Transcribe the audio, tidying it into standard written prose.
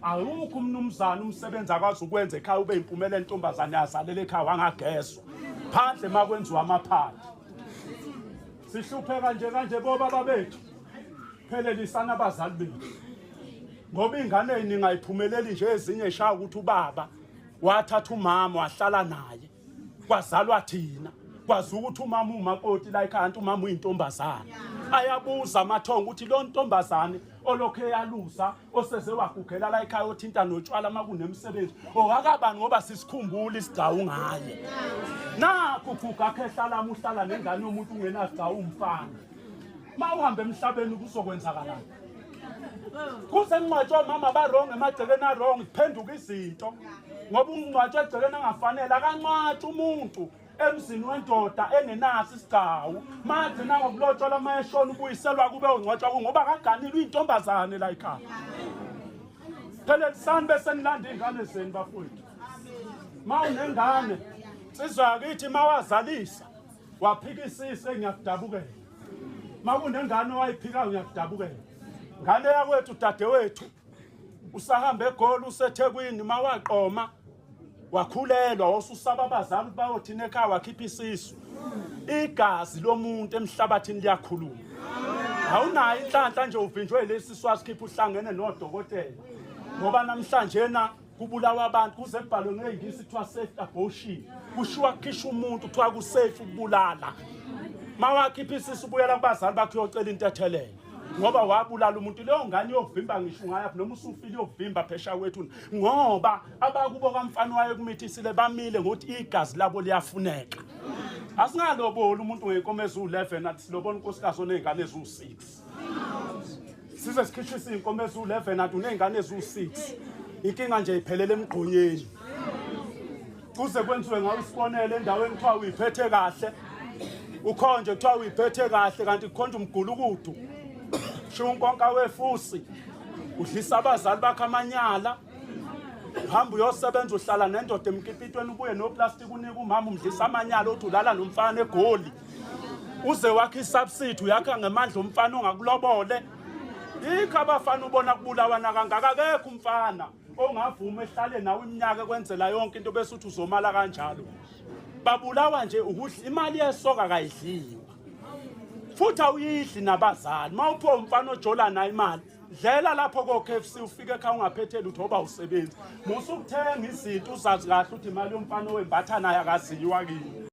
Awukho umnumzana umsebenzi akwazi ukwenza ekhaya ube impumelelo intombazane yazalela ekhaya wangagezwa. Phandle makwenziwa amaphadi. Sihlupheka nje kanje bobaba bethu. Phelelisana abazali bethu. Ngoba ingane eyiningi ayiphumeleli nje ezinye ishaya ukuthi ubaba wathatha umama wahlala naye. Kwazalwa thina. Kwazi ukuthi umama umakoti la ekhaya kanti umama uyintombazane. Ayabuza amathongo ukuthi lo ntombazane olokhu eyalusa oseze wagugela la ekhaya othinta notshwala uma kunemsebenzi owakabani ngoba sisikhumbula isigcawu ngaye. Nakhu guga khehla lami uhlala nengane yomuntu ungenasigcawu umfana. Ma uhambe emhlabeni kuzokwenzakalani? Kuze kungcwatshwa omama ba-wrong emagcekeni a-wrong kuphenduka izinto ngoba ungcwatshwa egcekeni angafanele akancwatshi umuntu emzini wendoda engenaso isigcawu magcina ngokulotsholwa uma eshona ubuyiselwa kube ungcwatshwa ku ngoba akaganile uyintombazane la ekhaya. Phelelisani bese nilanda iy'ngane zenu bafowethu. Ma unengane nsizwa yakithi ma wazalisa waphikisisa ngiyakudabukela. Ma kunengane owayiphikayo ngiyakudabukela. Ngane yakwethu dadewethu usahamba eGoli useThekwini ma waqoma wakhulelwa wasusaba abazali ukuthi bayothina ekhaya wakhipha isisu. Igazi lomuntu emhlabathini liyakhuluma. Awunayo inhlanhla nje uvinjwe lesi sisu wasikhipha uhlangene nodokotela. Ngoba namhlanje na kubulawa abantu kuze kubhalwe ngeyingisi kuthiwa safe abortion. Kushiwa kukhishwa umuntu kuthiwa kusafe ukubulala. Mawakhipha isisu ubuyela kubazali bakho uyocela intethelelo. Ngoba wabulala umuntu leyo ngane iyovimba ngisho ungayaphi noma usufile iyovimba phesha kwethu ngoba abakubo kamfana waye kumithisile bamile ngokuthi igazi labo liyafuneka. Asingaloboli umuntu ngenkomo eziwu-11 athi silobona unkosikazi oney'ngane eziwu-6. Size sikhishwe izinkomo eziwu-11 athi uney'ngane eziwu-6. Inkinga nje iphelele emgqonyeni. Kuze kwenziwe ngawo isibonelo endaweni kuthiwa uyiphethe kahle. Ukhonje kuthiwa uyiphethe kahle kanti kukhonje umgulukudu. Sho unkonka wefusi. Udlisa abazali bakho amanyala. Uhamba uyosebenza uhlala nendoda emkipitweni ubuye noplastic unika umama umdlisa amanyala uthi ulala nomfana eGoli. Uze wakhe isubsidy uyakha ngemandla umfana ongakulobole. Yikho abafana ubona kubulawana kangaka akekho umfana ongavuma ehlale nawe iminyaka ekwenzela yonke into bese uthi uzomala kanjalo. Babulawa nje ukudla imali yesoka kayidliwa. Futhi awuyidli nabazali. Mawuphiwa umfana ojola naye imali dlela lapho ko KFC ufike ekhaya ungaphethe lutho ngoba usebenzi. Musa ukuthenga izinto uzazi kahle ukuthi imali yomfana owembatha naye akaziwa kini.